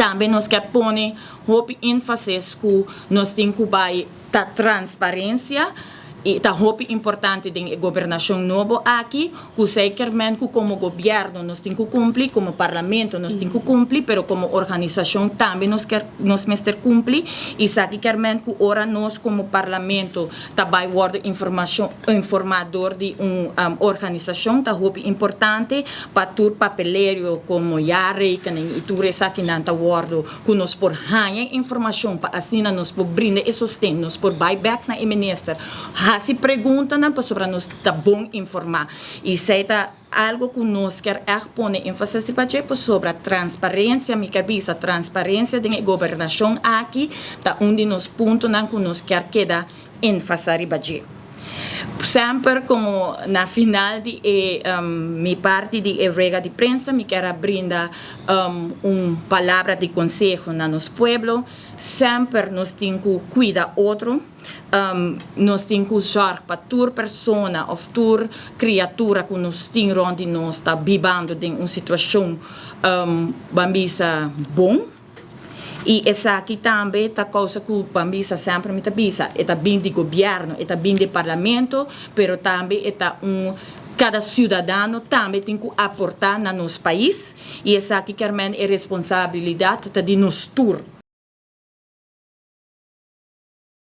Tambe nos kier pone hopi enfasis ku nos tin ku bai ta transparensia i ta hopi importante den e gobernashon nobo aki, ku zekermente ku komo gobièrnu nos tin ku kumpli, komo parlamento nos tin ku kumpli, pero komo organisashon tambe nos kier nos mester kumpli. Esaki kiermen ku ora nos komo parlamento ta bai wòrdu informashon informá dor di un organisashon, ta hopi importante pa tur papeleo komo jaarrekening i tur esakinan ta wòrdu ku nos por haña informashon pa asina nos por brinda e sosten, nos por bai bèk na e minister hasi preguntanan pasobra nos ta bon informá. I esei ta algu ku nos kier ègt pone énfasis riba dje pasobra transparensia, mi kier bisa transparensia den e gobernashon aki ta un di nos puntonan ku nos kier keda enfasá riba dje. Semper komo na final di e mi parti di e rueda di prensa mi kier a brinda un palabra di konseho na nos pueblo. Semper nos tin ku kuida otro, nos tin ku zòrg pa tur persona òf tur kriatura ku nos tin rònt di nos ta bibando den un situashon, ban bisa, bon. I esaki tambe ta kousa ku ban bisa, semper mi ta bisa, e ta bin di gobièrnu, e ta bin di parlamento, pero tambe e ta un kada siudadano tambe tin ku aportá na nos pais i esaki kier men e responsabilidat ta di nos tur.